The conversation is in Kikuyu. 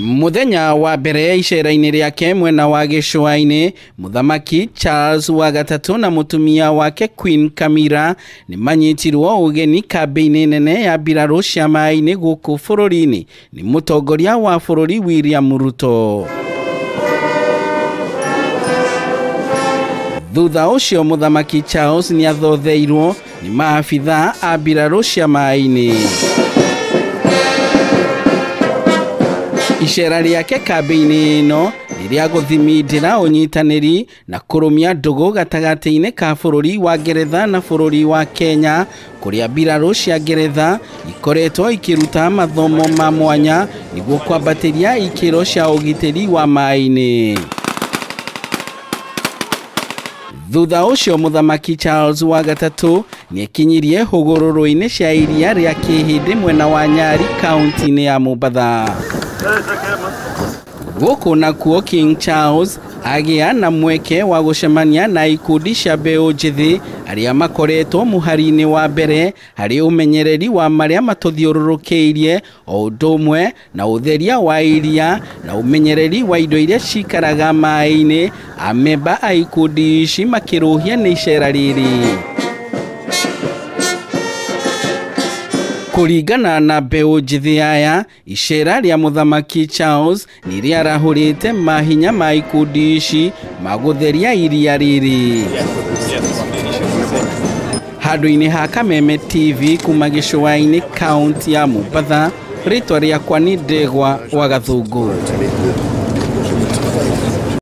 Muthenya wa mbere icera-inĩ rĩake mwena wa gĩcũa-inĩ, Mũthamaki Charles wa gatatũ na mũtumia wake Queen Camilla nĩ manyitirwo ũgeni kambĩ-inĩ nene ya mbirarũ cia maĩ-inĩ gũkũ bũrũri-inĩ nĩ mũtongoria wa bũrũri William Ruto. Thutha ũcio Mũthamaki Charles nĩ athotheirwo nĩ maabithaa a mbirarũ cia maĩ-inĩ. Icera rĩake kambĩ-inĩ ĩno nĩ rĩa gũthimindĩra ũnyitanĩri na kũrũmia ndũgũ gatagatĩ-inĩ ka bũrũri wa Ngeretha na bũrũri wa Kenya, kũrĩa mbirarũ cia Ngeretha ikoretwo ikĩruta mathomo ma mwanya nĩguo kwambatĩria ikĩro cia ũgitĩri wa maĩ-inĩ. Thutha ũcio Mũthamaki Charles wa gatatũ nĩekinyirie hũgũrũrũ-inĩ cia iria rĩa Kĩhĩndĩ mwena wa Nyali kaunti-inĩ ya Mombatha. Gũkũ nakuo King Charles agĩa na mweke wa gũcemania na ikundi cia mbeũ njĩthĩ arĩa makoretwo mũhari-inĩ wa mbere harĩ ũmenyereri wa marĩa matũthiũrũrũkĩirie o ũndũ ũmwe na ũtheria wa iria na ũmenyereri wa indo iria cikaraga maĩ-inĩ. Amemba a ikundi ici makĩrũhia nĩ icera rĩrĩ. Kũringana na mbeũ njĩthĩ aya, icera rĩa Mũthamaki Charles nĩ rĩarahũrĩte mahinya ma ikundi ici ma gũtheria iria rĩrĩ. Handũ-inĩ ha Kameme TV kuma gĩcũa-inĩ kaunti ya Mombatha, rĩtwa rĩakwa nĩ Ndegwa wa Gathũngũ.